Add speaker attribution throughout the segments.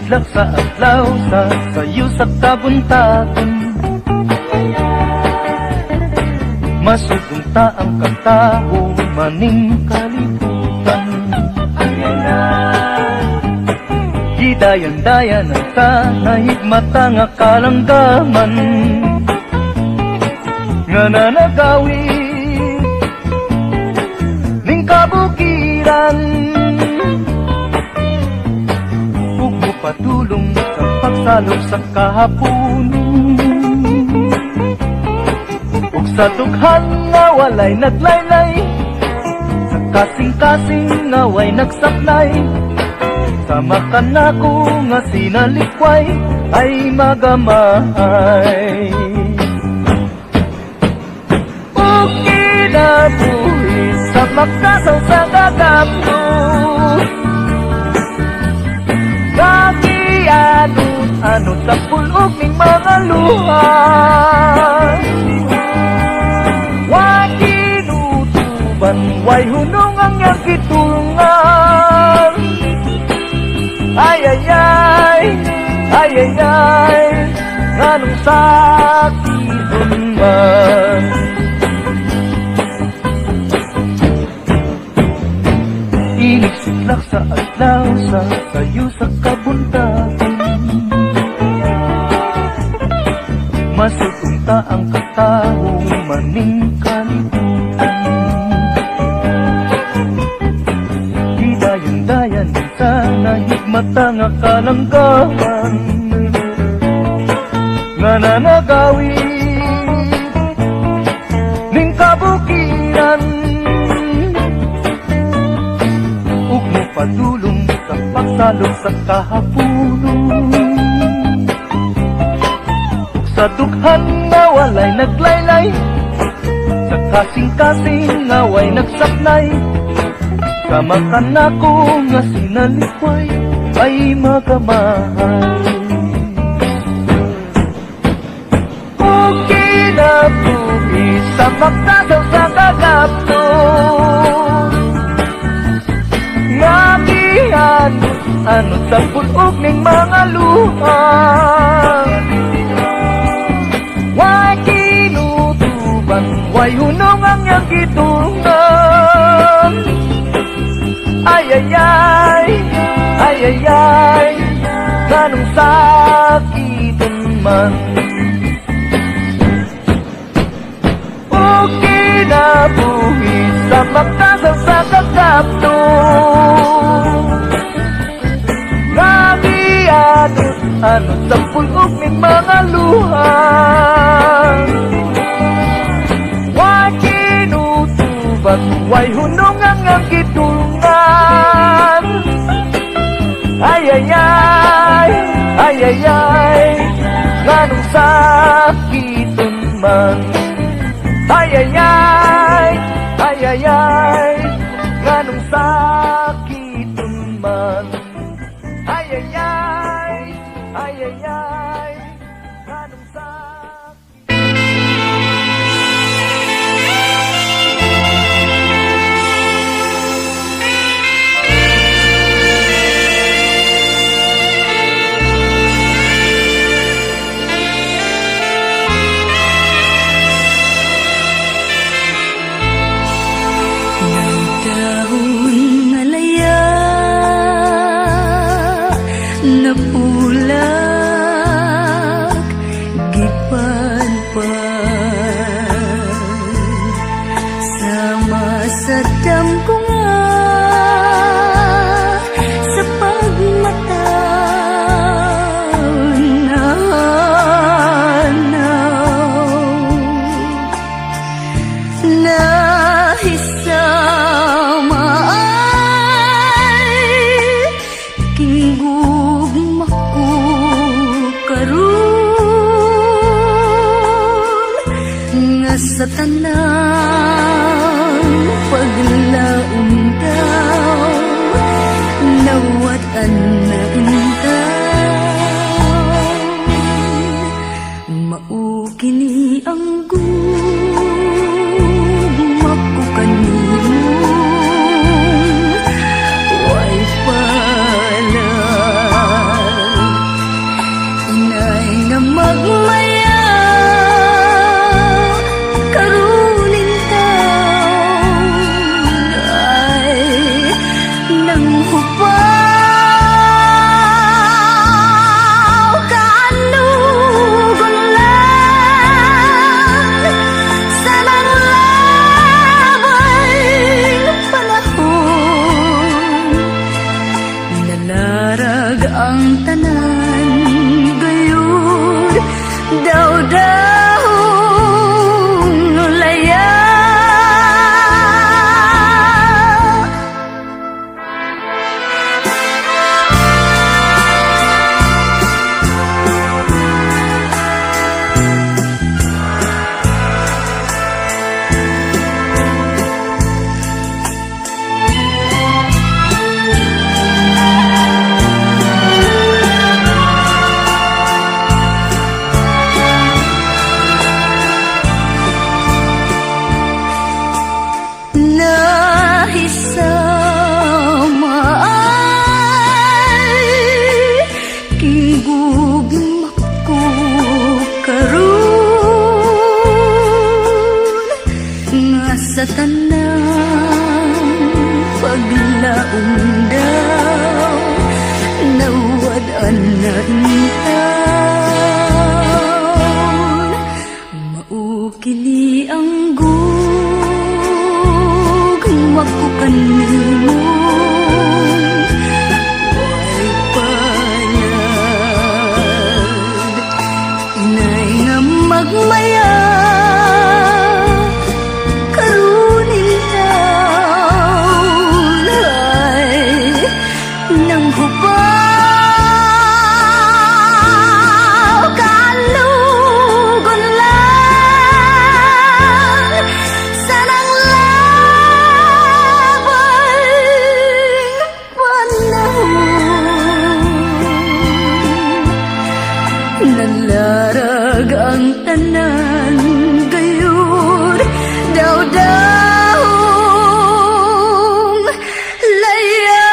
Speaker 1: Inig siglak sa adlaw, sa sayo sa kabuntagon. Masudong ta ang kataho maning kalibutan. Gidayan-dayan ang ta nahigmata nga kalanggaman nga nanagawi ning kabukiran ug mopadulong sa pagsalop sa kahapon ug sa dughan nga walay naglaylay, sa kasing-kasing nga way nagsaklay, sama kanako nga sinalikway ay magamay. Ug kinabuhi sa makasaw sa gagapno Nagianot-anot sa pulog ning mga luha. Wa kinutuban, way hunong ang iyang gitulngan. Ay, ay, ay, ay, ay, ay, nganong sakiton man. Inig siglak sa adlaw, sa sayo sa kabuntagon. Masutong ta ang kataho maning kalibutan. Gidayan-dayan sa nahigmata nga kalanggaman nga nanagawi ning kabukiran ug mopadulong sa pagsalop sa kahaponon. Sa dughan nga walay naglaylay, sa kasing-kasing nga way nagsaknay, sama kanako nga sinalikway ay magamay. Ug kinabuhi sa makasaw sa kagapto nga gianot-anot sa pulog ning mga luha. Way kinutuban, way hunong ang iyang gitulngan. Ay, ay, ay, ay, ay, ay, nganong sakiton man. Ug kinabuhi sa makasaw sa kagapto nga gianot-anot sa pulog ning mga luha. Way kinutuban, way hunong ang iyang gitulngan. Ay, ay, ay, ay, ay, ay, nganong sakiton man. Ay, ay, ay, ay, ay, ay, nganong sakiton man. Ay, ay, ay, ay, ay, ay, nganong sakiton.
Speaker 2: Nagdahon nga laya napulak gipanpan sama sa damgo nga sa pagmata nahanaw nahisama ay kinggugma ko karon nga sa tanang paglaom daw nawat-an na intawon. Mao kini ang gugma ko kanimo, way palag. Magmaya karon intawon ay nanghupaw. Kaanugon lang sa nanglabay panahon, nalarag ang tanan gayud daw-dawong laya. Nahisama ay gigugma ko karon nga sa tanan paglaom daw nawad-an na intawon. Mao kini ang gugma ko kanimo, way palad, inay nga magmaya karon intawon ay nanghupaw. Kalugon lang sa nanglabay panahon, nalarag ang tanan gayud daw-dawong laya.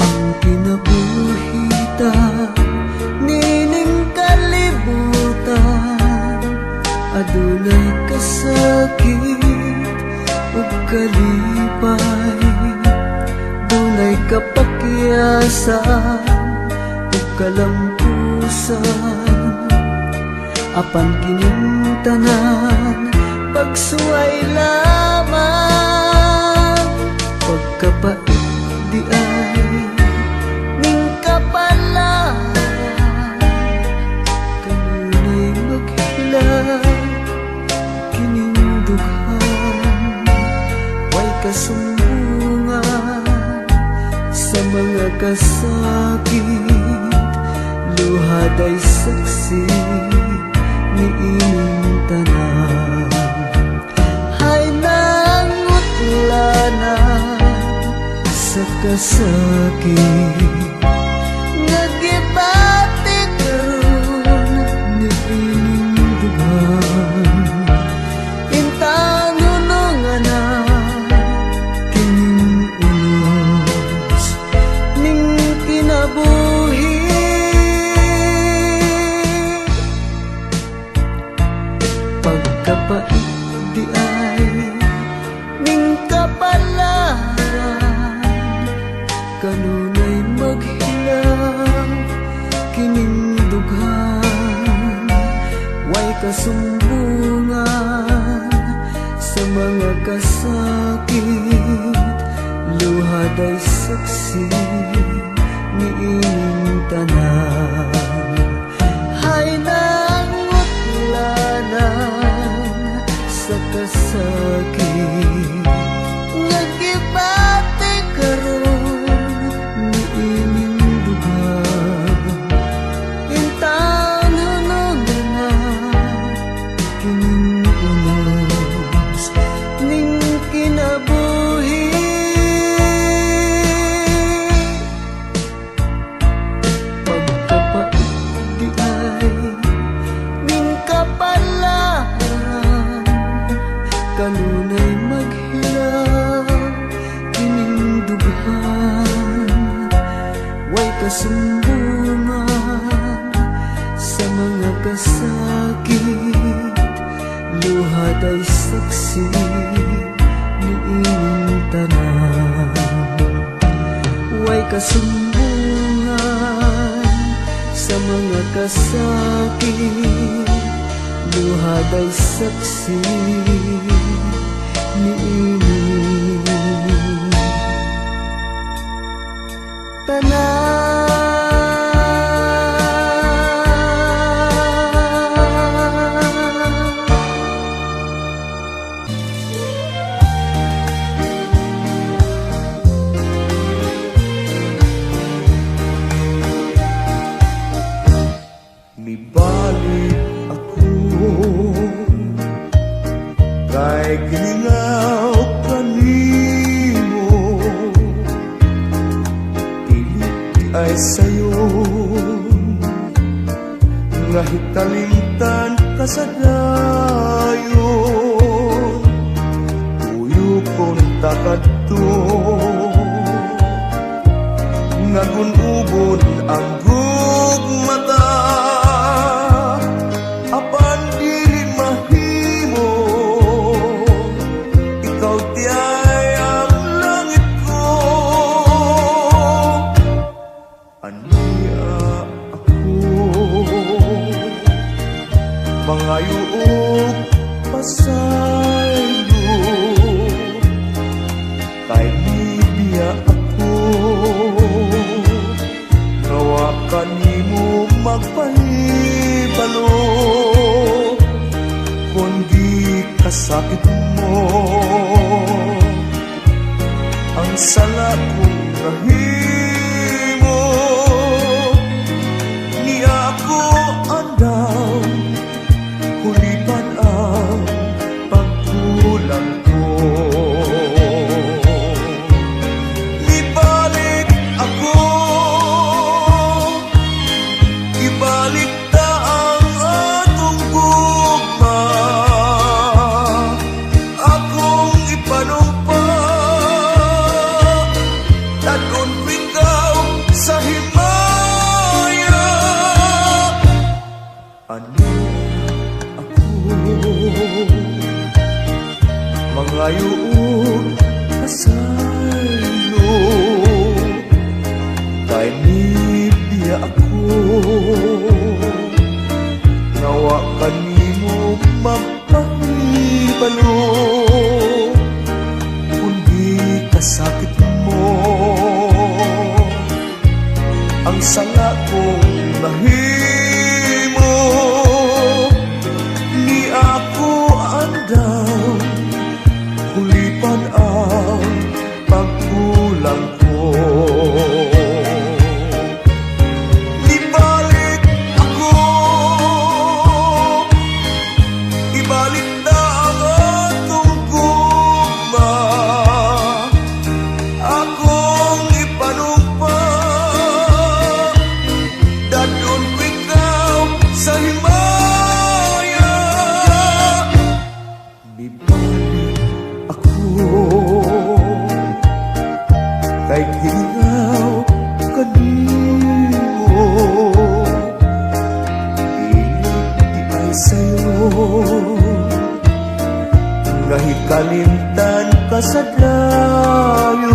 Speaker 1: Ang kinabuhita nining kalibutan, adunay kasakit ug kalipay, dunay kapakyasan ug kalampusan, apan kining tanan pagsuway lamang. Pagkapait di ay ning kapalaran, kanunay maghilak kining dughan. Way kasumbungan sa mga kasakit, luhaday saksi niining tanan. Hay nangutlanan sa kasakit nga gibati karon niining dughan. Intanunungan na kining ulos ning kinabuhi. Pagkapait di ay ning kapalaran, kanunay maghilak kining dughan. Way kasumbungan sa mga kasakit, luhaday saksi niining tanan. Hay nangutlanan sa kasakit nga gibati karon niining dughan. Saksi niining tanan. Way kasumbungan sa mga kasakit. Luhaday saksi niini tanan.
Speaker 3: Nibalik ako kay gilingaw kanimo. Dili ay sayo nga hikalimtan ka sa dayon. Tuyokon ta kadto nga gun-ubon ang gugmata, apan dili mahimo. Ikaw tiyay ang langit ko. Aniya ako mangayo og pasaylo kay mibiya ako nga wa kanimo magpahibalo, kundi kasakit mo ang sala kong nahimo. Ni ako andaw hulipan ang pagkulang ko. Ibalik ako, ibalik ta ang atong gugma. Akong ipanumpa, dad-on ko ikaw sa himaya. Ano ako mangayo og pasaylo kay mibiya ako nga wa kanimo magpahibalo, kundi kasakit mo ang sala kong nahimo. Ni ako andaw hulipan ang pagkulang ko. Ibalik ako, ibalik na ang atong gugma. Akong ipanumpa, dad-on ko ikaw sa himaya. Nibalik ako kay gilingaw kanimo. Dili di ay sayo nga hikalimtan ka sa dayon.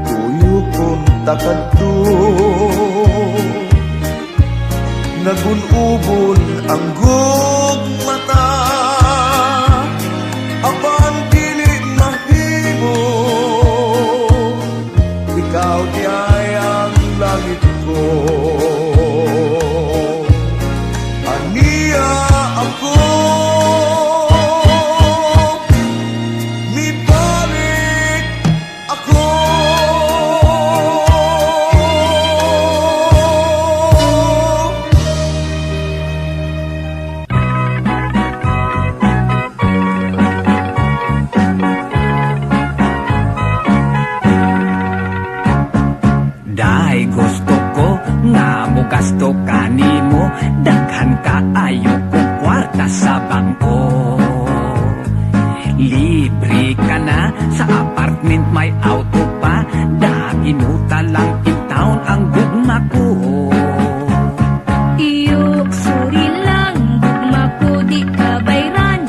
Speaker 3: Tuyokon ta kadto nga gun-ubon ang gugmata, apan dili mahimo. Ikaw di ay ang langit ko. Aniya ako, mibalik ako.
Speaker 4: Dahil gusto ko nga mogasto kanimo, daghan kaayo ko kwarta sa bangko. Libre ka na sa apartment, may auto pa. Daginuta lang in town ang gugma ko.
Speaker 2: Iyo, sorry lang, gugma ko di ka bayran.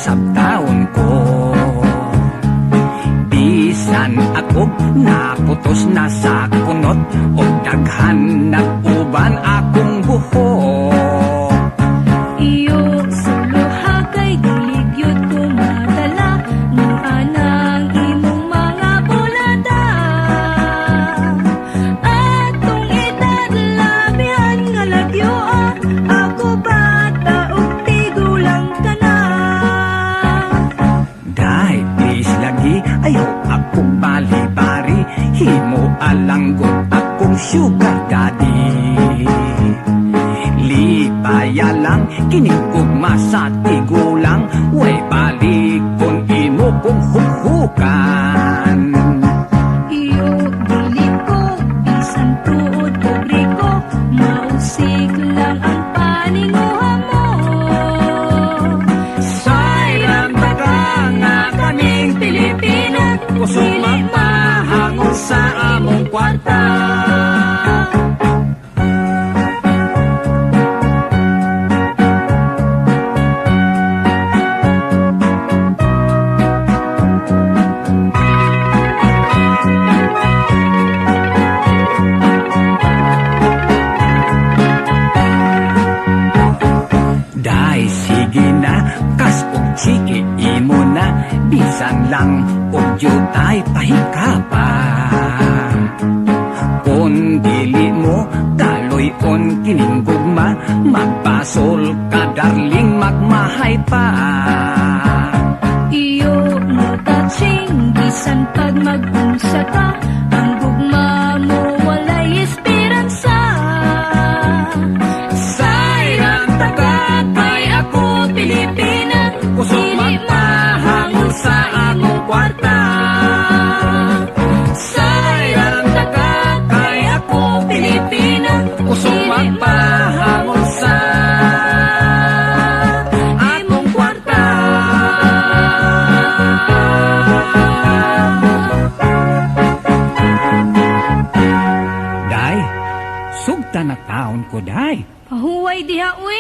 Speaker 4: sabtaon ko. Bisan ako naputos na sa kunot og daghan nag-uban akong buhok.
Speaker 2: Iyo suluha kay dili gyud ko madala mo anang imong mga bulada. Atong edad labihan nga lagyoa, ako bata ug tigulang ka na.
Speaker 4: Day, please lagi, ayaw akong balibari. Himo alanggot akong sugar daddy. Lipaya lang, kining gugma sa tigulang. Way balik kung imo kong hukhukan.
Speaker 2: Iyo dili ko bisan tuod pobre ko, mausik lang ang paninguha mo.
Speaker 4: Sayang baka nga kaming Pilipino, kusog magpahangol sa among kwarta. Day, sige na, kas og chiki imo na. Bisan lang og jutay pahikapa. Kung dili mo kaloy-on kining gugma, magbasol ka, darling, magmahay pa.
Speaker 2: Iyo mo touching bisan pag mag-unsa ka, ang gugma mo walay esperanza.
Speaker 4: Sayang taka kay ako Pilipina, kusog
Speaker 2: Dili
Speaker 4: magpahangol sa among kwarta. Sayang taka kay ako Pilipina, kusog
Speaker 2: Dili
Speaker 4: magpahangol sa among kwarta. Day, sugta na taon ko, day.
Speaker 2: Pahuway diha uy.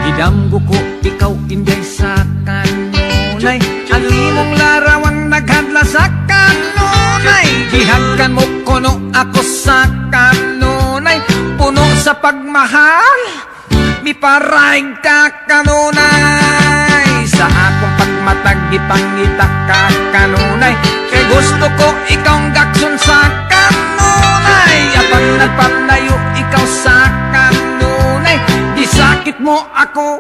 Speaker 4: Gidamgo ko ikaw inday sa kanunay. Ang imong larawan naghadla sa kanunay. Gihagkan mo kuno ako sa kanunay. Puno sa pagmahal, miparaig ka kanunay. Sa akong pagmatag gipangita ka kanunay. Kay gusto ko ikaw ang gakson sa kanunay. Apan nagpalayo ikaw sa kanunay, gisakit mo ako,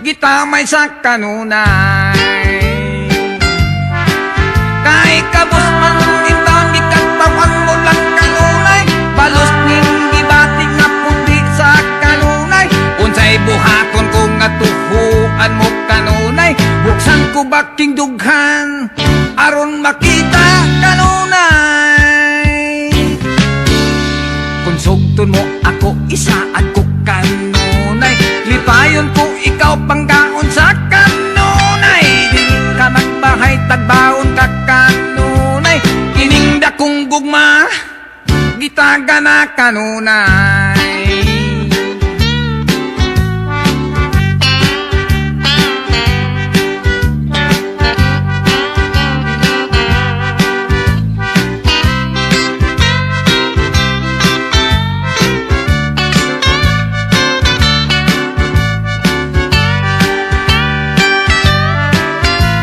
Speaker 4: gitamay sa kanunay. Kay kabus man intang gikatawan mo lang kanunay. Balos ning gibati nga puti sa kanunay. Unsay buhaton ko nga tuhuan mo kanunay? Buksan ko baking dughan aron makita kanunay. Kung sugton mo ako, isaad ko kanunay. Lipayon ko ikaw panggaon sa kanunay. Dili ka magbahay, tagbaon ka kanunay. Kining dakong gugma, gitaga na kanunay.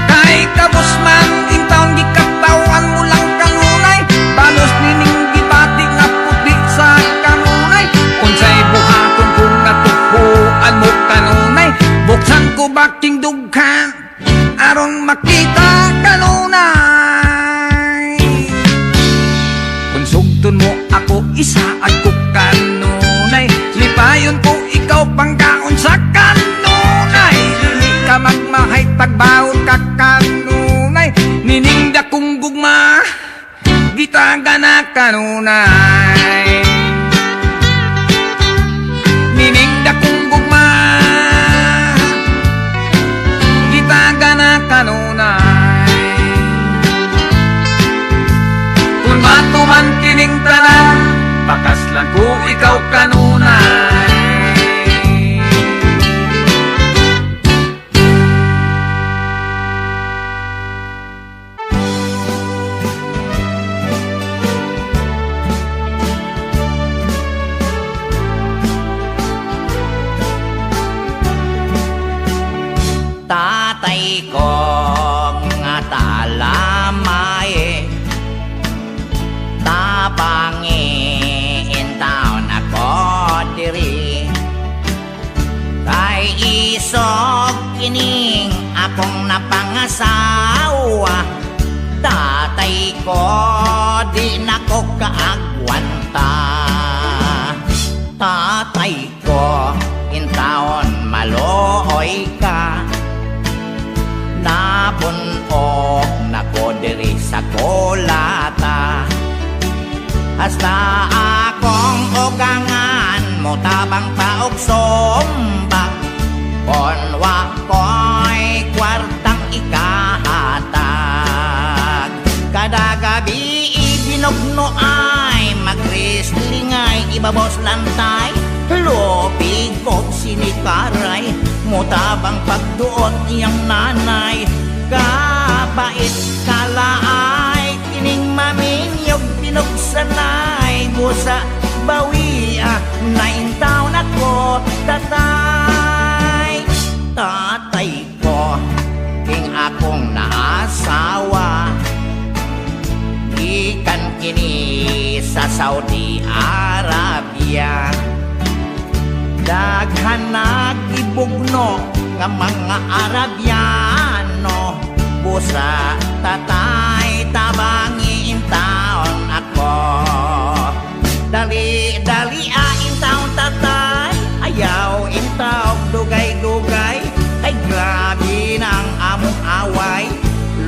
Speaker 4: Kay kabus man intawon gikatawan mo lang kanunay. Balos nining gibati nga puti sa kanunay. Unsay buhaton kung natuhuan mo kanunay? Buksan ko baking dughan aron makita kanunay. Kung sugton mo ako, isaad ko kanunay. Lipayon ko ikaw panggaon sa kanunay. Dili ka magmahay, tagbaon ka kanunay. Nining dakong gugma, gitaga na kanunay. Nining dakong gugma, gitaga na kanunay. Kung matuman kining tanan, Tatay ko nga talamay, tabangi intaon ako diri, kay isog kining akong napangasawa. Tatay ko, di na ko kaagwanta. Tatay ko, intaon maluoy ka, nabunog na ko diri sa kulata. Hasta akong ugangan mo tabang pa og sumba kon wa ko'y kwartang ikahatag. Kada gabi ibinugno ay magrislingay, ibabos lantay, lupig kog sinikaray, mutabang pagduot iyang nanay. Kabait kalaay kining maminyog pinugsanay, busa bawia na intaw ako tatay. Tatay ko, king akong naasawa, gikan kini sa Saudi Arabia. Daghan nagibugno nga mga Arabiano, busa tatay, tabangi intaon ako. Dali dali a intaon tatay, ayaw intaw dugay-dugay, kay grabe ng among away.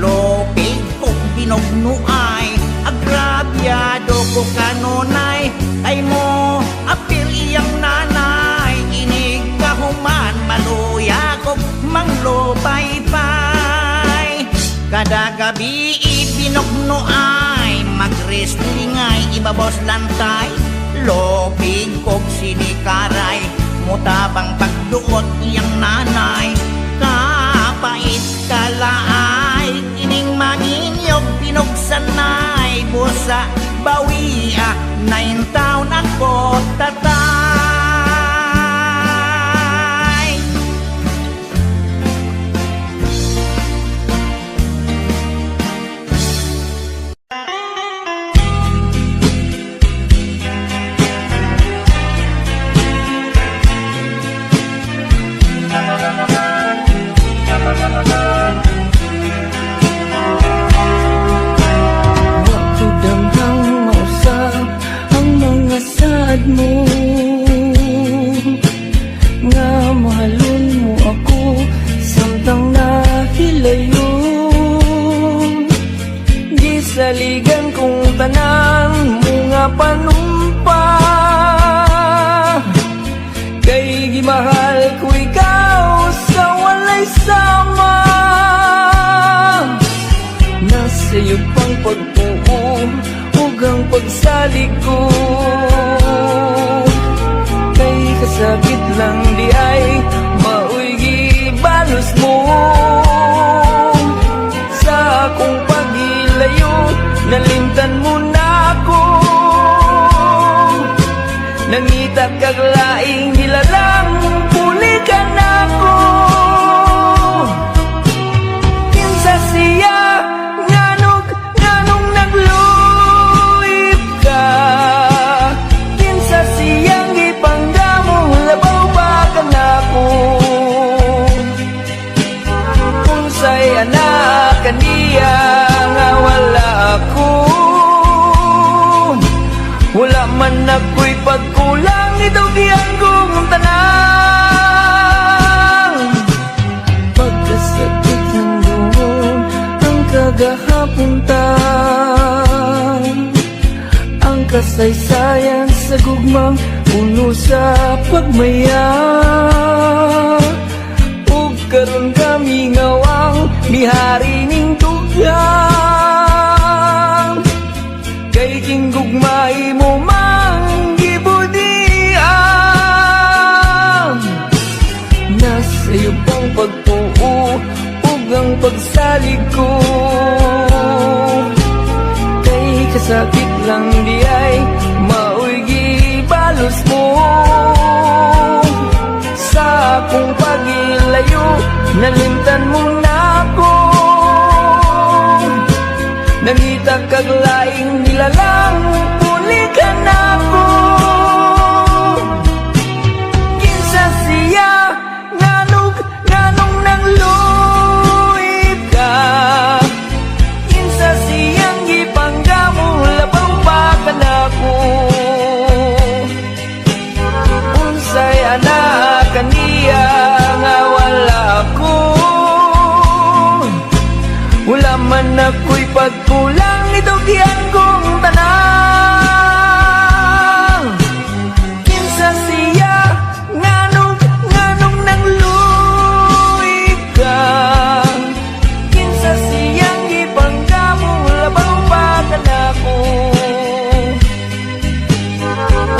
Speaker 4: Lupig kong binugnuay, agrabyado ko kanunay, kay mo apil iyang nanay. Inig kahuman maluya ko manglupay-pay. Kada gabi ibinugno ay magrislingay, ibabos lantay, lupig kog sinikaray, mutabang pagduot iyang nanay. Kapait kalaay kining manginyog pinugsanay, busa bawia na intaon ako tatay.
Speaker 1: Wa ko damhang mausab ang mga saad mo, nga mahalon mo ako samtang nahilayo. Gisaligan kong tanan mo nga panumpa, kay gimahal ko ikaw sa walay sama. Nasa iyo pang pagtuo ug ang pagsalig ko, kay kasakit lang di ay maoy gibalos mo. Sa akong paghilayo, nalimtan mo na ako. Nangita kag laing nilalang, puli ka nako. Kinsa siya, nganong, nganong nagluib ka? Kinsa siyang gipanggamo, labaw pa kanako? Unsay anak kaniya nga wala ako? Wala man ako'y pagkulang, itugyan kong tanan. Pagkasakit doon ang kagahapon ta, ang kasaysayan sa gugmang puno sa pagmaya. Ug karon kami ngawang mihari ning dugang, kay king gugmay mo mang gibudian. Nasa iyo pang pagtuo ug ang pagsalig ko, kay kasakit lang di ay maoy gibalos mo. man ako'y pagkulang, Nitugyan kong tanang. Kinsa siya, nganong, nganong nangluoy ka? Kinsa siyang gipangkamong labaw pa kanako?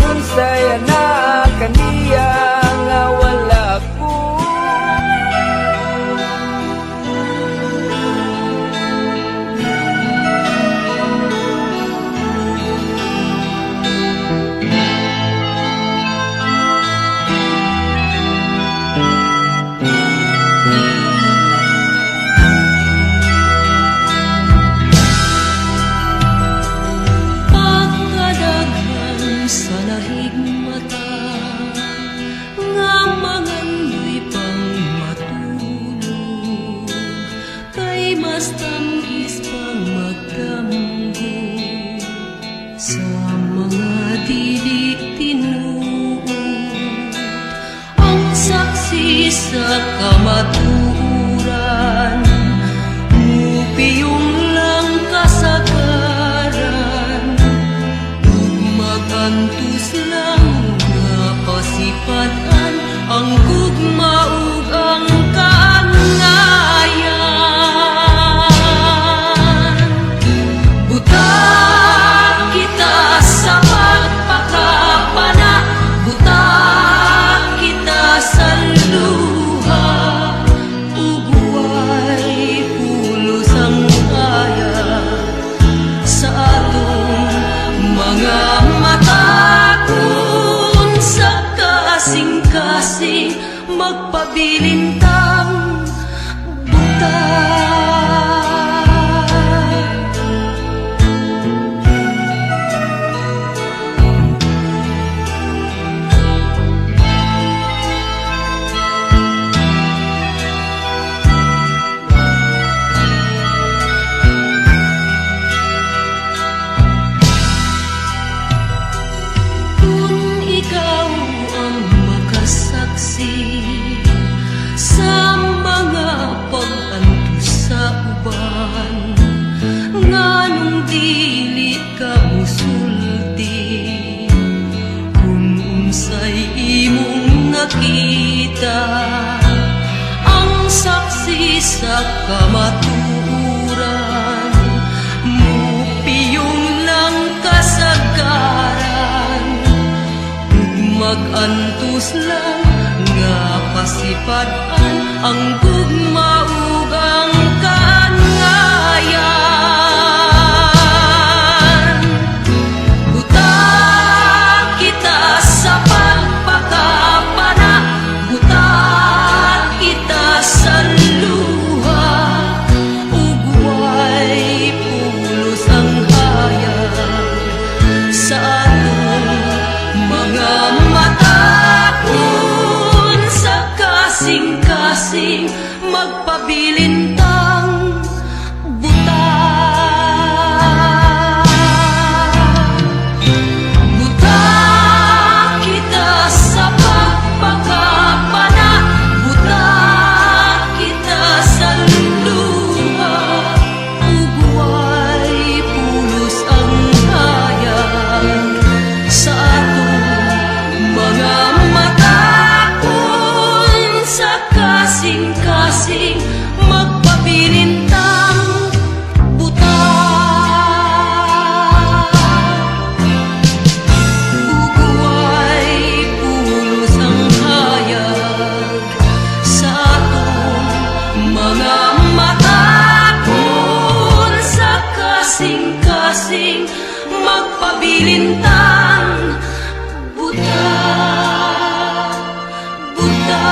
Speaker 1: Unsay ana kaniya nga wala ko?
Speaker 2: Pagkadaghan sa nahigmata nga mangandoy pang matulog, kay mas tamis pang magdamgo sa mga dili tinuod. Ang saksi sa kamatuoran mupiyong lang kasagaran ug mag-antos lang nga pasipad-an ang gugma ug ang kaangayan. Buta kita sa pagpakapana, buta kita sa luha, ug way pulos ang hayag sa atong mga mata kung sa kasing-kasing magpabilin tang buta. Kung ikaw ang makasaksi sa mga pag-antos sa uban, nganong dili ka musulti kung unsay imong nakita? Ang saksi sa kamatuoran mupiyong lang kasagaran ug mag-antos lang nga pasipad-an ang gugma ug ang kaangayan. Buta kita sa pagpakapana, buta kita sa luha, ug way pulos ang hayag sa atong mga mata kung sa kasing-kasing magpabilin tang buta. Buta kita sa pagpakapana, buta kita sa luha, ug way pulos ang hayag sa atong mga mata kung sa kasing-kasing magpabilin tang buta. Ug way pulos ang hayag sa atong mga mata kung sa kasing-kasing magpabilin tang buta. Buta,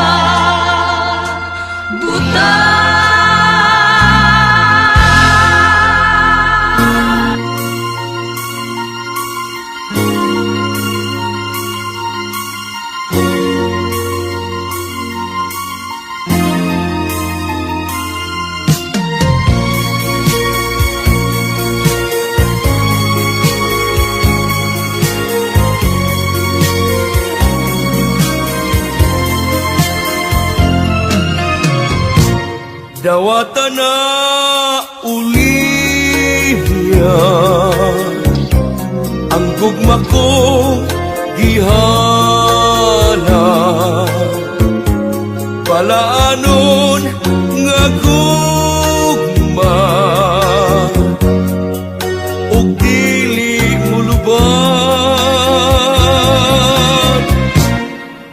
Speaker 2: buta.
Speaker 3: Dawata na uli. Olivia, ang gugma ko gihalad. Palaanon nga gugma ug dili mulubad.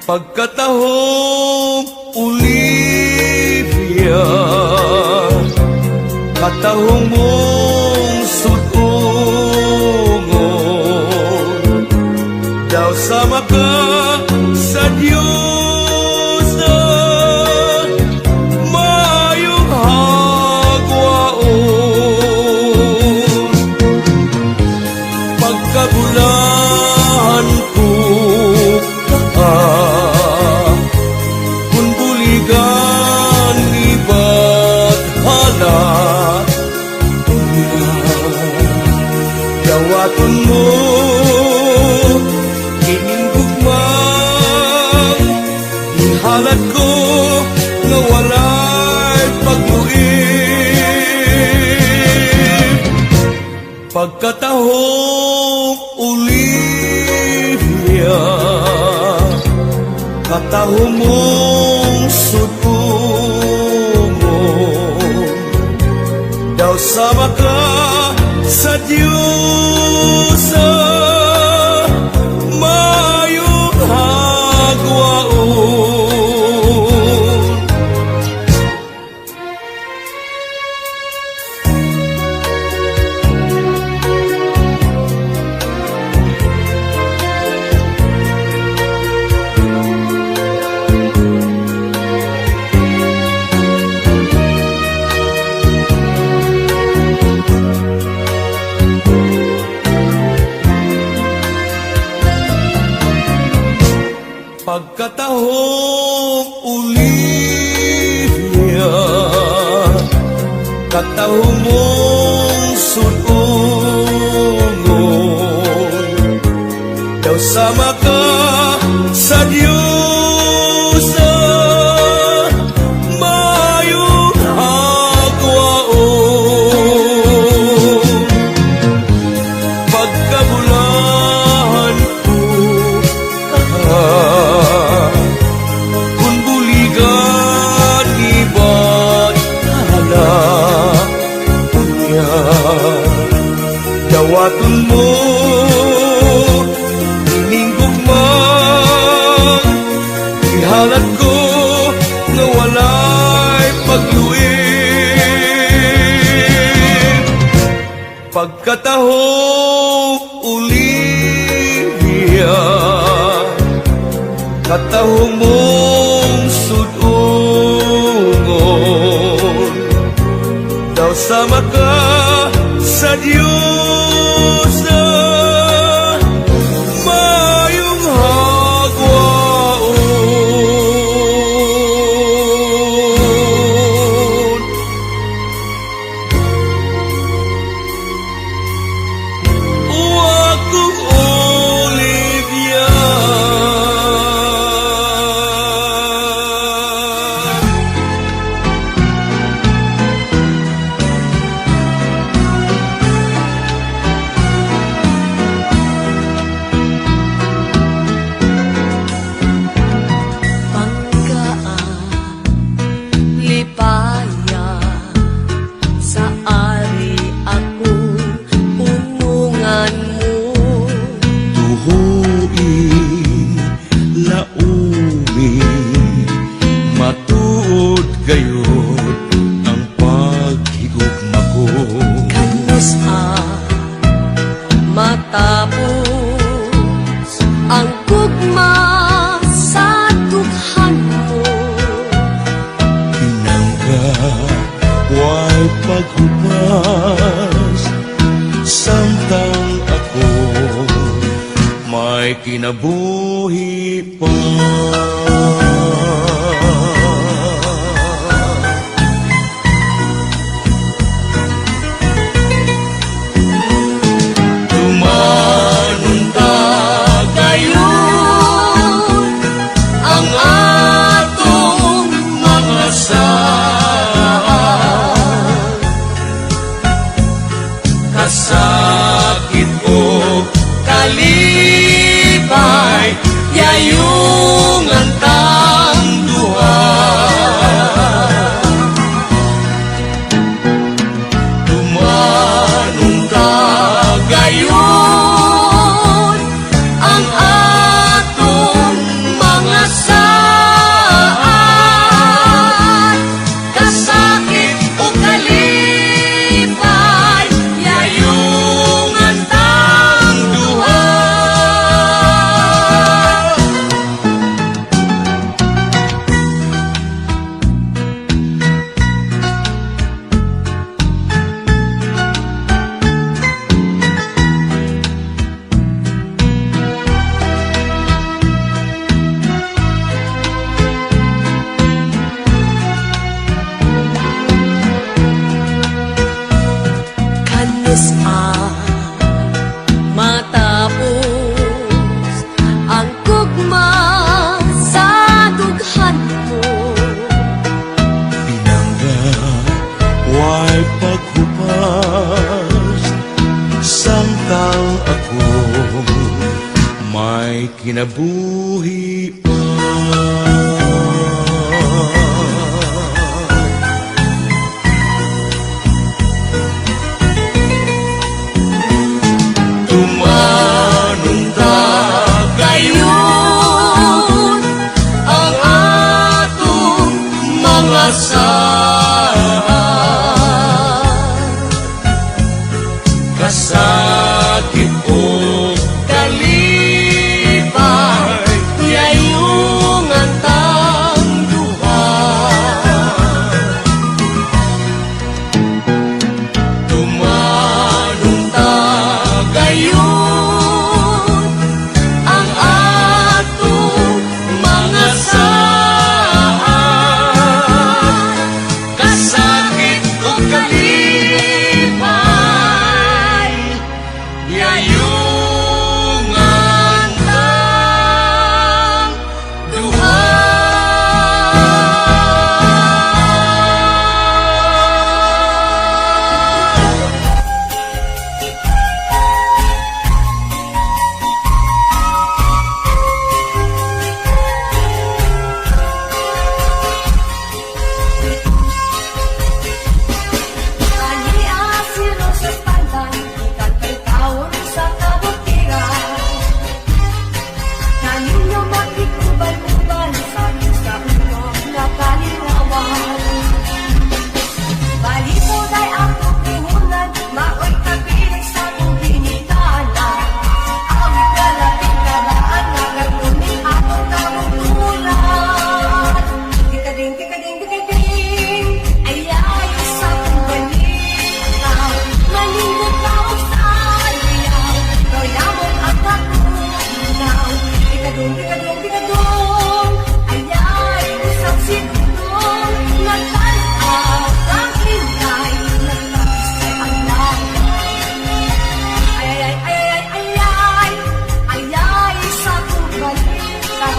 Speaker 3: Pagkatahom, Olivia, katahong mong sud-ungon, daw sama ka sa Diyos na mayong hagwaon. Pagkabulahan ko ka, kung buligan ni Bathala, dawaton mo kining gugmang ihalad ko nga walay pagluib. Pagkatahong, Olivia, katahong mong sud-ungon, daw sama ka sa Diyos mayong hagwaon. Pagkatahong, Olivia, katahong mong sud-ungon, daw sama ka sa Diyos mayong hagwaon. Pagkabulahan ko ka, kung buligan ni Bathala, unya dawaton mo ining gugmang ihalad ko nga walay pagluib. Pagkatahong, Olivia, katahong mong sud-ungon, daw sama ka sa Diyos mayong hagwaon. O akong Olivia. Kinabuhi pa. Tumanon ta gayon ang atong mga saad, kasakit o kalipay, yayungan tang duha. Tumanon ta gayon ang atong mga saad, kasakit o kalipay, yayungan tang duha.
Speaker 2: Ania si Rosas Pandan, gikan kay taon sa kabutiran. Kaninyo makikubal-ubal sa sa ulo nga kalinawan. Balito day ako puhunan, maoy kabiling sa akong ginikanan. Awit na labing karaan, nagagunin atong kabunturan. Dikading, dikading, dikading, ay ay sa akong balita. Manindot ka og sayaw, doyamon ang kakunaw. Dikadong, dikadong, dikadong, ay ay usap si Dudong. Nagtan-aw kang inday, nagtapisay ang laway. Ay, ay, ay, ay, ay, ay, ay, ay, sa akong balita.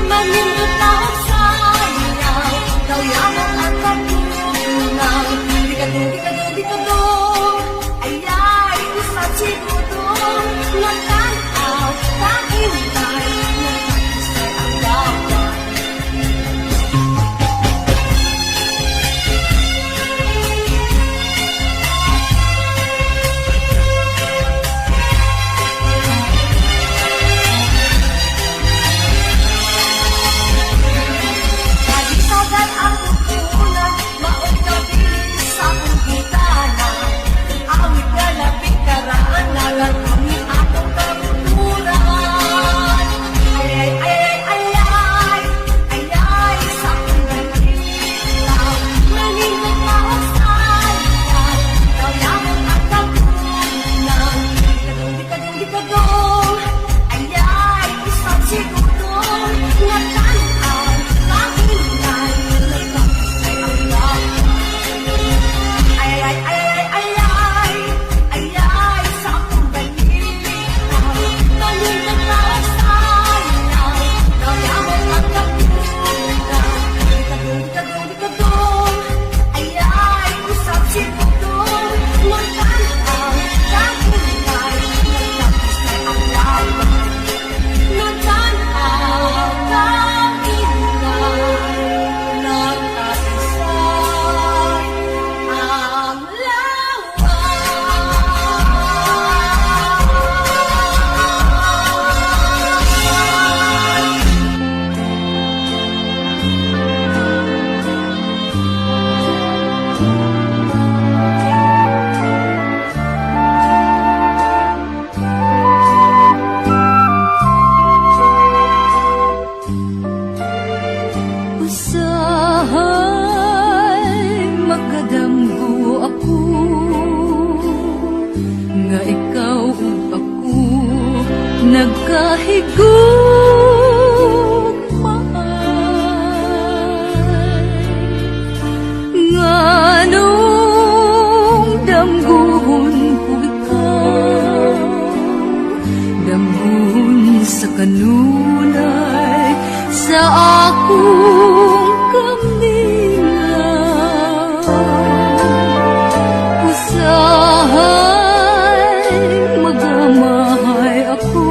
Speaker 2: Manindot na og sayaw, dawyamon ang kapunaw. Dikadong, dikadong, dikadong, ay, ay, usap si Dudong. Nagtan-aw kang inday, nagtapisay ang laway. Kalitagan ang pupunan, maoy kabilin sa akong gitana. Awit nga labing karaan, nagarami atong kabuturan. Ay, ay, ay, ay, ay, ay, ay, sa akong balita. Manindot na og sayaw, dawyamon ang kapunan. Dikadong, dikadong, dikadong, ay, ay, usap si Dudong. Nagtan-aw kang inday, nagtapisay ang laway. Ay, ay, ay, ay, ay, ay, ay, ay, sa akong balita. Manindot na og sayaw, dawyamon ang kapunan. Dikadong, dikadong, dikadong, ay, ay, usap si Dudong. Nagtan-aw kang inday, nagtapisay ang laway. Nagtan-aw kang inday, nagtapisay ang laway.
Speaker 5: Usahay makadamgo ako nga ikaw ug ako nagkahigugmaan. Nganong damgohon ko ikaw, damgohon sa kanunay sa akong kamingaw. Usahay magamahay ako.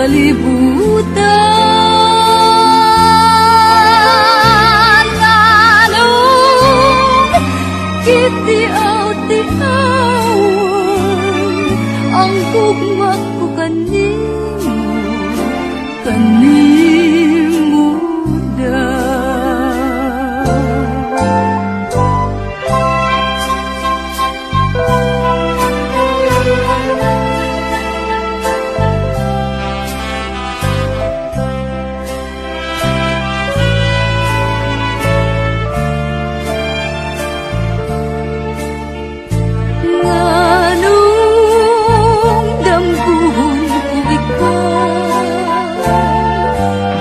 Speaker 5: Kalibutan. Nganong kitiaw-tiawan ang gugma ko kanimo, kanimo da? Nganong damguhon ko ikaw,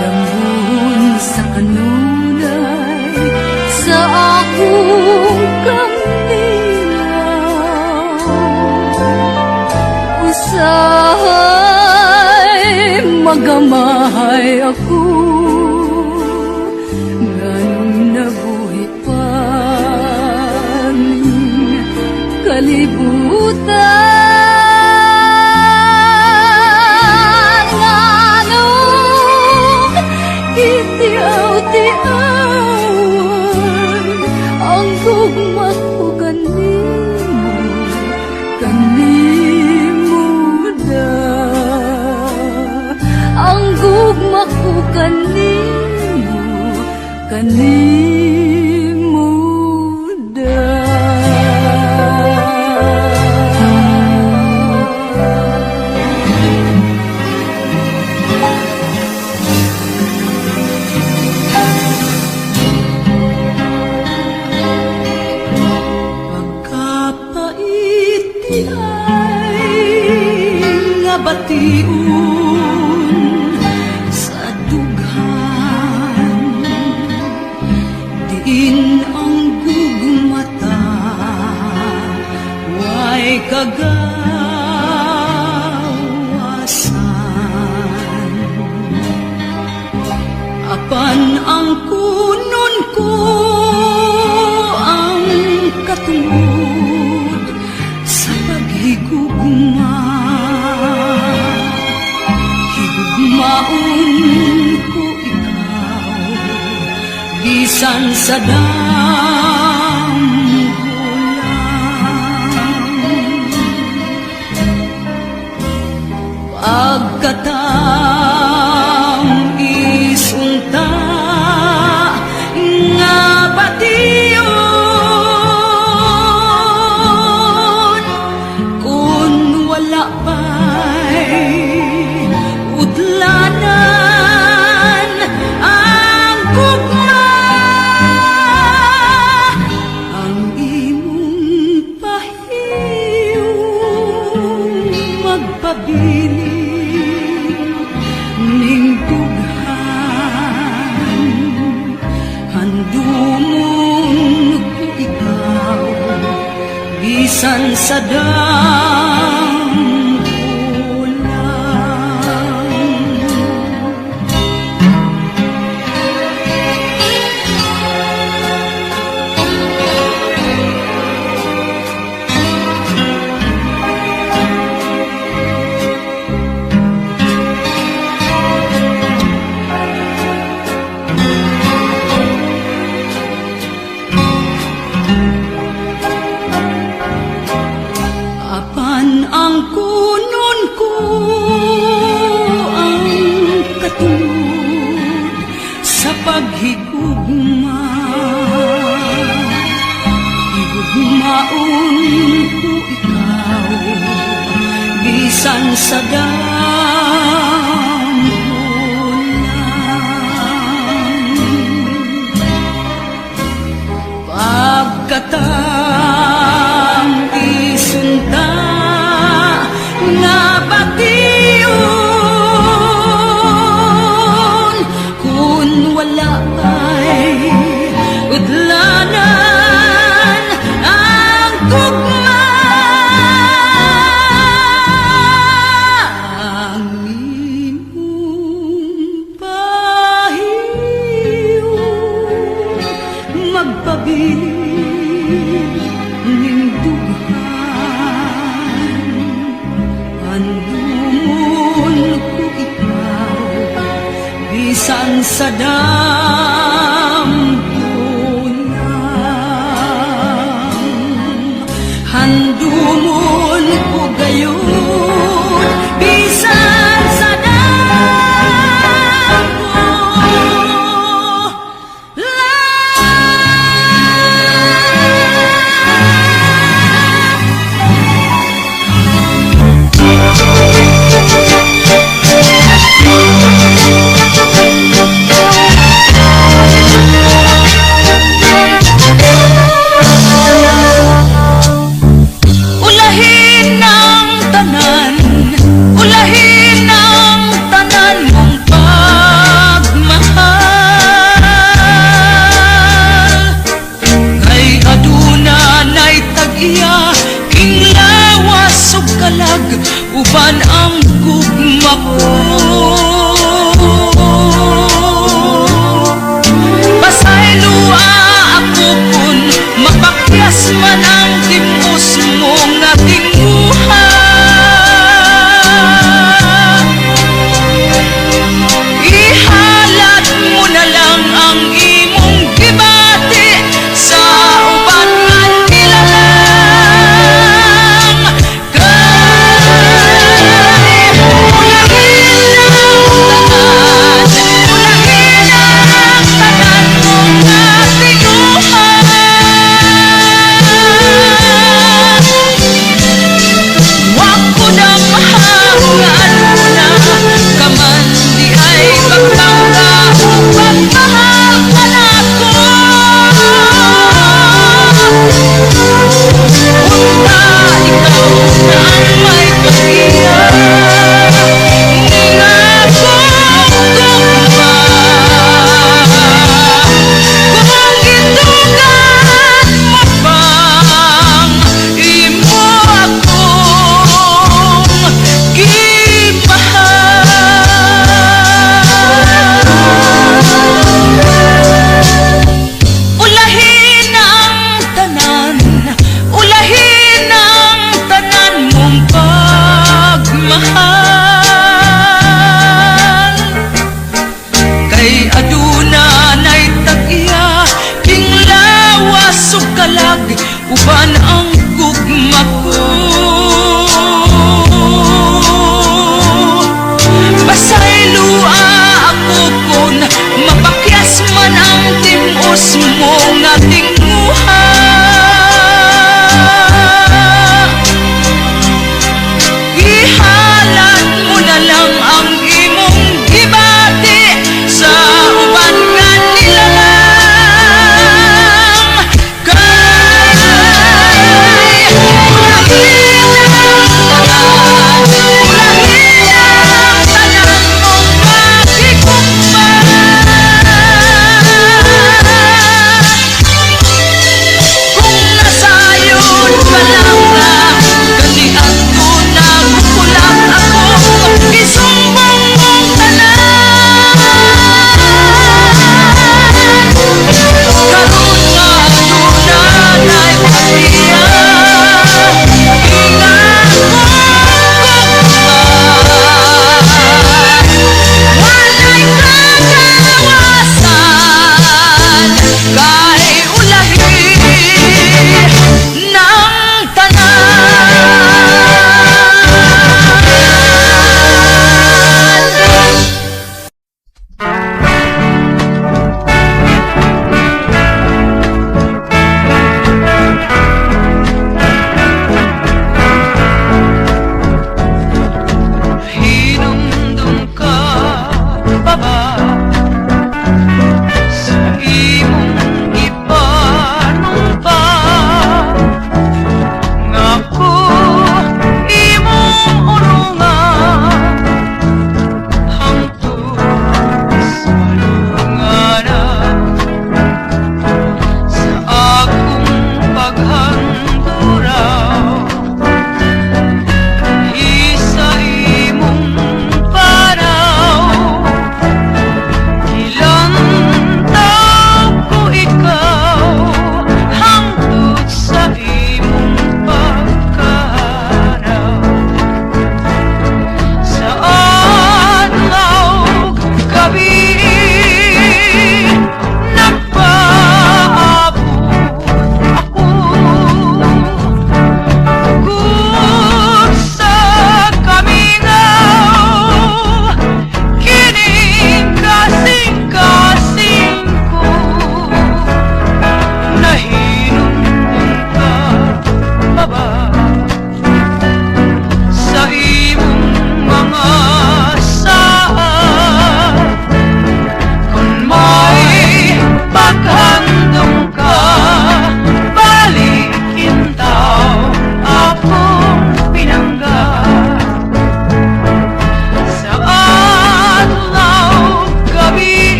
Speaker 5: damguhon sa kanunay sa akong kaminaw? Usahay magamahay ako, nganong nabuhi pa ning kalibutan? Nganong kitiaw-tiawan ang gugma ko kanimo, kanimo da? Ang gugma ko kanimo, kanimo da.
Speaker 2: Pagkapait diay nga bation sa dughan, diin ang gugmata way kagawasan, apan ang kunon ko ang katungod sa paghigugma. Higugmaon ko ikaw bisan sa damgo lang. Pagkatam-is unta nga bation, kun wala pa'y udlanan ang gugma, ang imong pahiyom magpabilin ning dughan. Handumon ko ikaw bisan sa damgo lang. Apan ang kunon ko ang katungod sa paghigugma. Higugmaon ko ikaw bisan sa damgo lang. Pagkatam-is unta nga bation, kun wala pa'y udlanan ang gugma, ang
Speaker 5: Bisan sa damgo lang, handumon ko gayud bisan sa damgo lang. Ulahin ang tanan, ulahin ang tanan mong pagmahal. Kay aduna na'y tag-iya, king lawas ug kalag, uban ang gugma ko. Pasayloa ako kun mapakyas man ang timos mo nga tinguha. Ihalad mo na lang ang imong gibati sa uban nga nilalang. Kay ulahin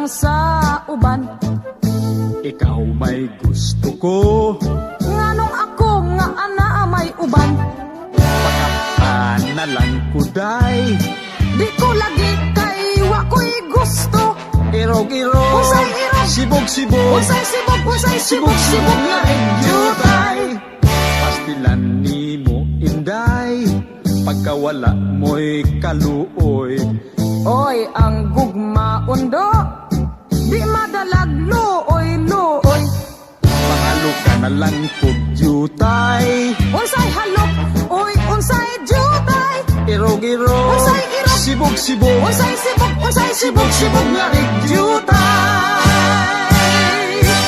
Speaker 2: lang sa uban.
Speaker 3: Ikaw may gusto ko.
Speaker 2: Nganong ako nga ana may uban?
Speaker 3: Pakaptan na lang kuday.
Speaker 2: Di ko lagi kay wa ko'y gusto.
Speaker 3: Irog-irog.
Speaker 2: Unsay irog?
Speaker 3: Sibog-sibog.
Speaker 2: Unsay sibog, unsay sibog, sibog nga jutay?
Speaker 3: Pastilan nimo, Inday, pagkawala mo'y kaluoy.
Speaker 2: Oy, ang gugma, undo, di madalag luoy luoy.
Speaker 3: Pahalo ka na lang kog jutay.
Speaker 2: Unsay halok, oy, unsay jutay?
Speaker 3: Irog-irog.
Speaker 2: Unsay irog?
Speaker 3: Sibog-sibog.
Speaker 2: Unsay sibog, unsay sibog, sibog nga jutay?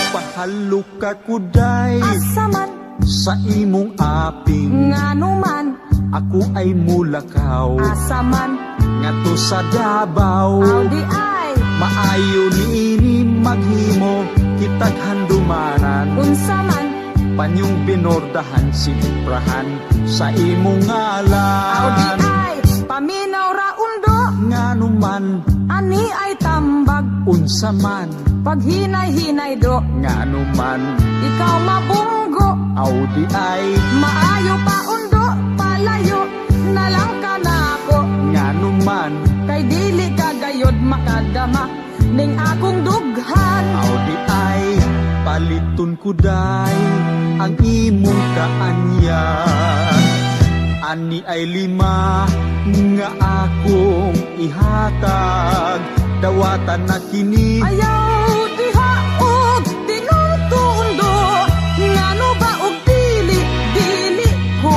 Speaker 3: Pahalo ka kuday.
Speaker 2: Asa man?
Speaker 3: Sa imong aping.
Speaker 2: Ngano man?
Speaker 3: Ako ay mulakaw.
Speaker 2: Asa man?
Speaker 3: Ngadto sa Davao.
Speaker 2: Aw di ay.
Speaker 3: Maayo niini maghimo kitag handumanan.
Speaker 2: Unsa man?
Speaker 3: Panyong binordahan, simprahan sa imong
Speaker 2: Aw di
Speaker 3: ngalan.
Speaker 2: ay, paminaw ra, undo.
Speaker 3: Ngano man?
Speaker 2: Ani ay tambag.
Speaker 3: Unsa man?
Speaker 2: Paghinay-hinay do.
Speaker 3: Ngano man?
Speaker 2: Ikaw mabunggo.
Speaker 3: Aw di ay.
Speaker 2: Maayo pa, undo, palayo na lang ka nako.
Speaker 3: Ngano man?
Speaker 2: Kay dili ka gayod makadama ning akong dughan.
Speaker 3: Aw di ay, paliton ko day ang imong kaanyan. Ani ay 5 nga akong ihatag. Dawatan na kini.
Speaker 2: Ayaw diha og tinultundo. Ngano ba og dili dili ko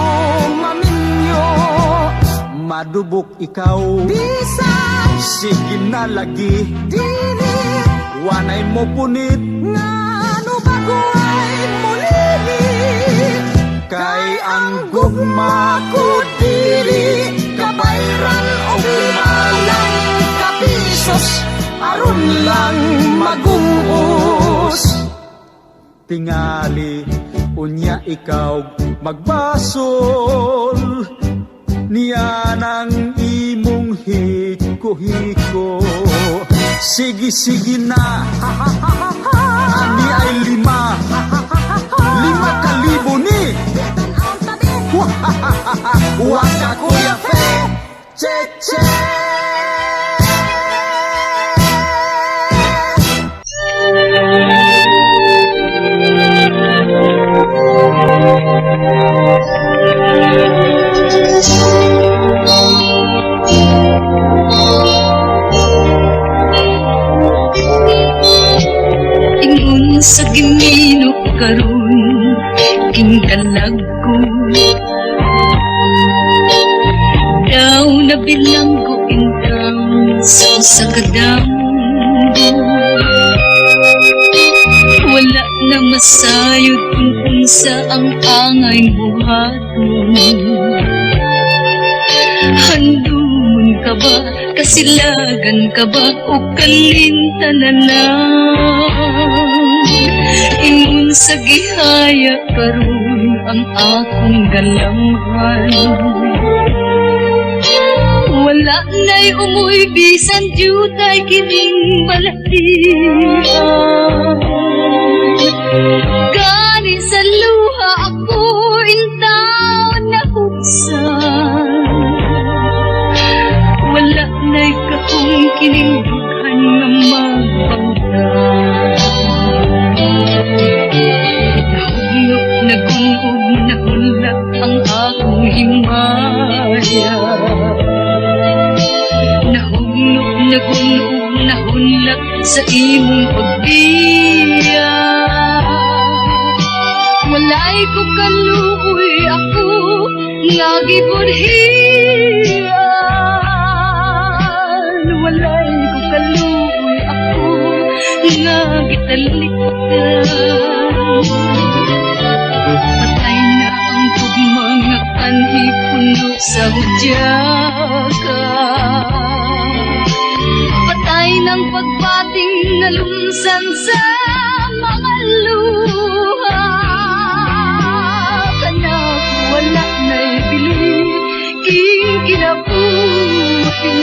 Speaker 2: maminyo?
Speaker 3: Madubok ikaw.
Speaker 2: Bisan.
Speaker 3: Sige na lagi.
Speaker 2: Dili.
Speaker 3: Wanay mo punit.
Speaker 2: Ngano ba kuay mulili?
Speaker 3: Kay ang gugma ko dili
Speaker 2: kabayran og 5 lang ka pesos aron lang magungos.
Speaker 3: Tingali unya ikaw magbasol niya ng imong hiko-hiko. Sige, sige na. Ani ay 5,000 ni.
Speaker 2: Tan-awon tabi.
Speaker 3: Waka, Kuya Fe. Che che.
Speaker 5: Ingon sa gimino karon king kalag ko daw nabilang ko intang sa usa ka damgo. Wala na masayod kung unsa ang angay buhaton. Handumon ka ba, kasilagan ka ba, o kalinta na lang? Ingon sa gihaya karon ang akong galamhan. Wala na'y umoy bisan jutay kining balatian. Gani sa luha ako intaw nahuksan. Wala na'y kakong kining dughan nga magbangka. Nahugno, nagunog, nahula ang akong himaya. Nahugno, nagunog, nahunlak sa imong pagbiya. Walay ko kaluoy ako nga gibudhian. Walay ko kaluoy ako nga gitalikdan. Patay na ang gugma nga kanhi puno sa hudyaka. Patay ng pagbating nalumsan sa mga luha. Kanak wala na'y bili king kinabuhi.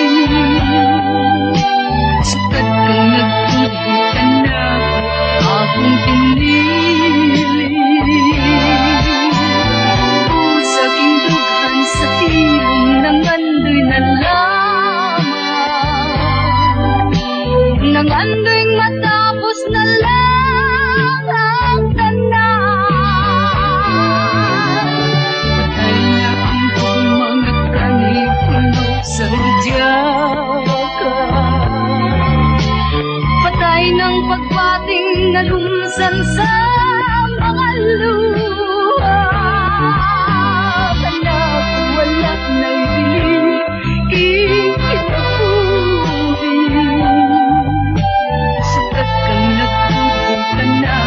Speaker 5: Sukad kang nagtuo
Speaker 2: Nangandoy matapos na lang ang tanan.
Speaker 5: Patay na ang mga kanikulo sa udyaka.
Speaker 2: Patay ng pagbating nalumsan sa mga luha. Anak, wala na'y dili kinabuhi.
Speaker 5: Sukat kang nagtubo ka na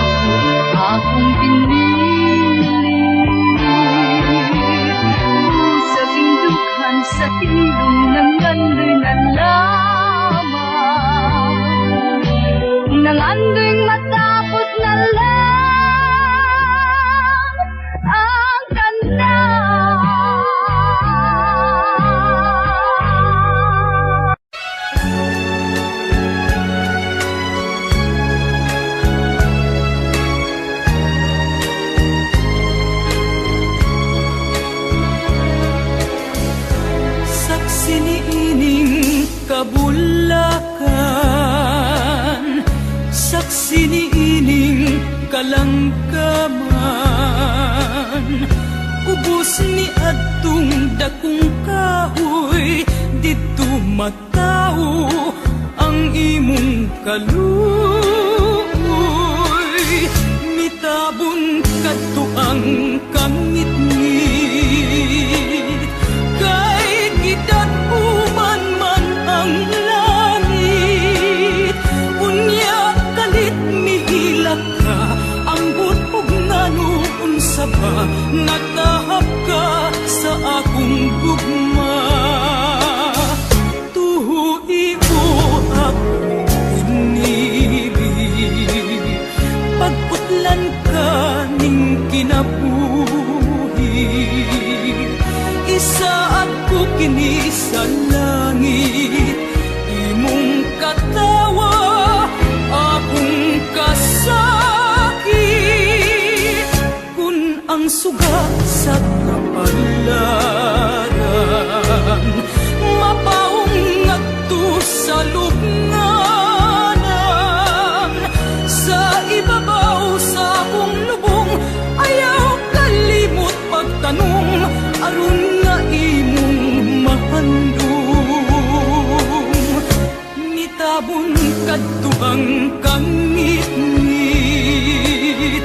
Speaker 5: akong pinili.
Speaker 2: Sa tindukhan sa tilong nangandoy na lamang, nangandoy matapos na lang ang tanan.
Speaker 5: Saksi niining kabulakan, saksi niining kalangkaman. Ubos ni adtong dakong kahoy, didto matao ang imong kaluoy. Mitabon kadto ang kangitngit kay gidag-uman man ang langit. Unya kalit mihilak ka, ambot og ngano, unsa ba natahap ka sa akong gugma. Tuhi o akong pinili, pagputlan ka ning kinabuhi. Isaad ko kini sa langit, imong katawa akong kasakit. Kun ang suga sa kapalaran mapaong ngadto sa lubnganan, sa ibabaw sa akong lubong ayaw kalimot pagtanong aron nga imong mahandong. Mitabon kadto ang kangitngit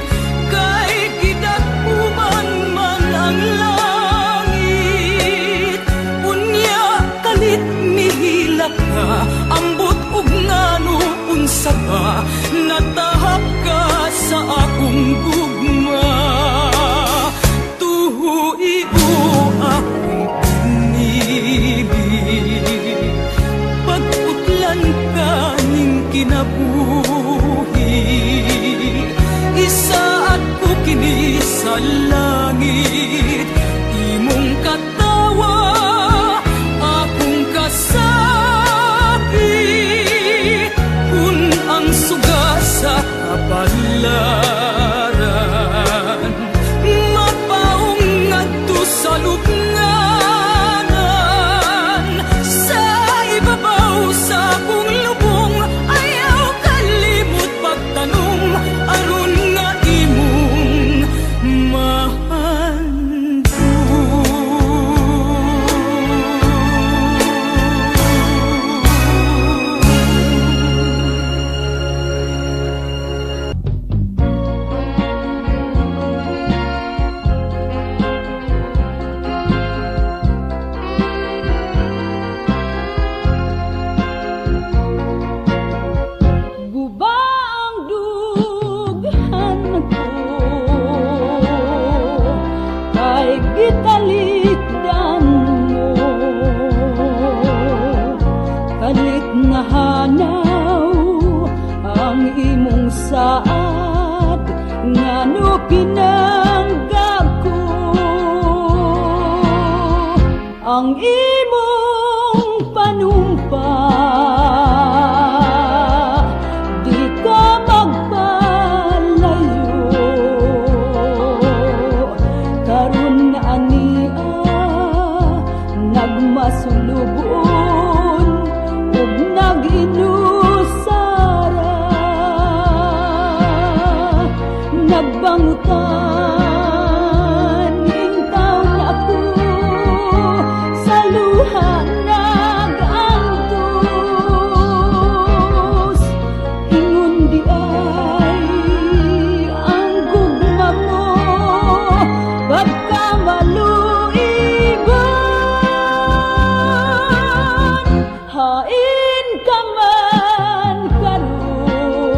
Speaker 5: kay gidag-uman man ang langit. Unya kalit mihilak ka, ambot og ngano, unsa ba natahap ka sa akong gugma. Tuhi o akong pinili, pagputlan ka ning kinabuhi. Isaad ko kini sa langit, imong katawa akong kasakit. Kun ang suga sa kapalaran mapaong ngadto sa lubnganan, sa ibabaw sa akong lubong ayaw kalimot pagtanong aron nga imong mahandong.
Speaker 2: Guba ang dughan ko kay gitalikdan mo. Kalit nga hanaw ang imong saad, ngano pinangga ko ang imong panumpa? Di ka magpalayo. Karon ania nagmasulubon ug nag-inusay.
Speaker 6: Nagbangutan intawn ako, sa luha nag-antos. Ingon diay ang gugma mo pagkamaluibon. Hain ka man karon,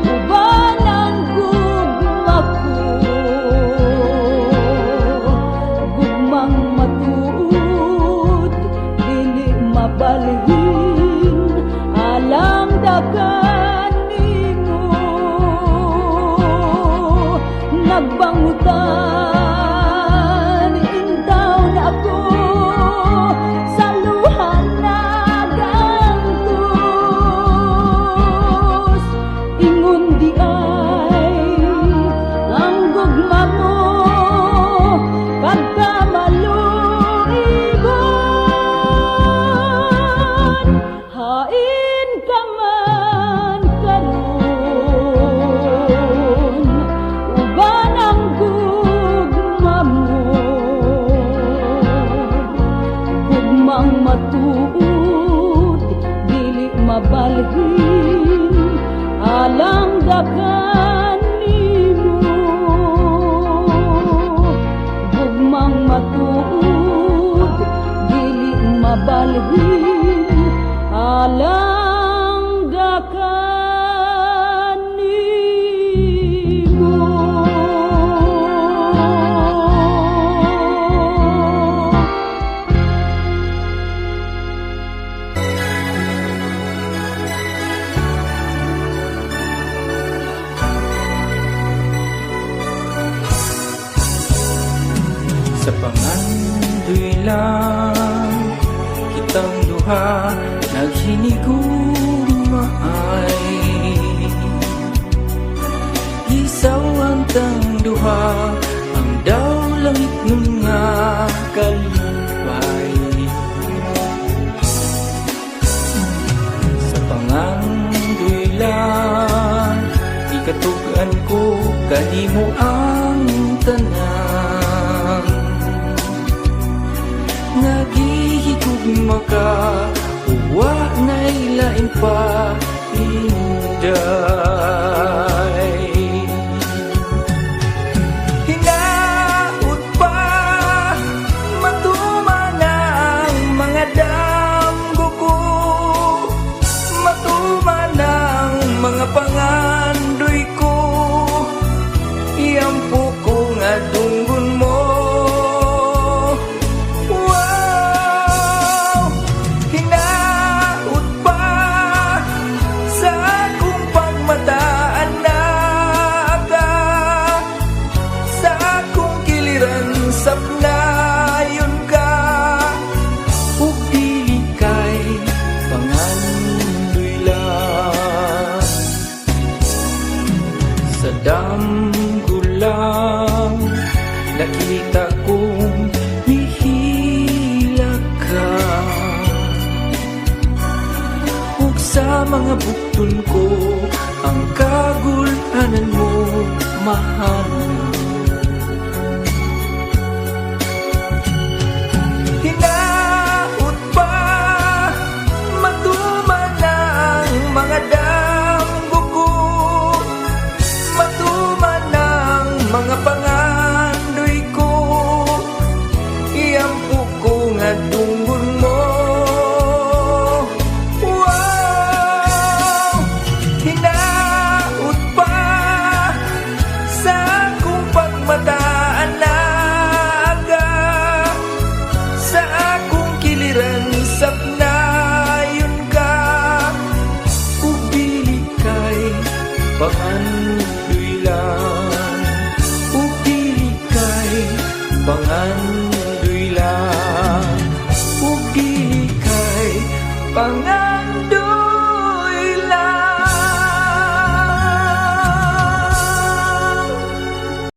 Speaker 6: uban ang gugma ko, gugmang matuod, dili mabalhin, alang dakan nimo. Nagbangutan intawn ako, sa luha nag-antos. Ingon diay ang gugma mo pagkamaluibon. Hain ka man karon, uban ang gugma mo, gugmang matuod, dili mabalhin, alang dakan nimo. Gugmang matuod, dili mabalhin, alang dakan nimo.
Speaker 1: Sa pangandoy lang kitang duha, naghinigugmaay. Gisaw ang tang duha ang daw langit nun nga kalipay. Sa pangandoy lang ikatugan ko kanimo ang tanan. Nagihigugma ka, wa na'y lain pa, inday. Hinaot pa matuman ang mga damgo ko, matuman ang mga pangandoy ko. Iampo ko nga dunggon mo. Wow! Hinaot pa sa akong pagmataan na ka, sa akong kiliran sapnayon ka, ug dili kay pangandoy lang. Sa damgo lang nakita kong nihila ka, ug sa mga bukton ko ang kagulhanan mo mahal. Hinaot pa matuman ang mga damgo ko, matuman ang mga pangandoy ko. Iampo ko nga dunggon mo. Wow! Hinaot pa sa akong pagmataan na ka, sa akong kiliran sapnayon ka, ug dili kay pangandoy lang, ug dili kay pangandoy lang, ug dili kay pangandoy.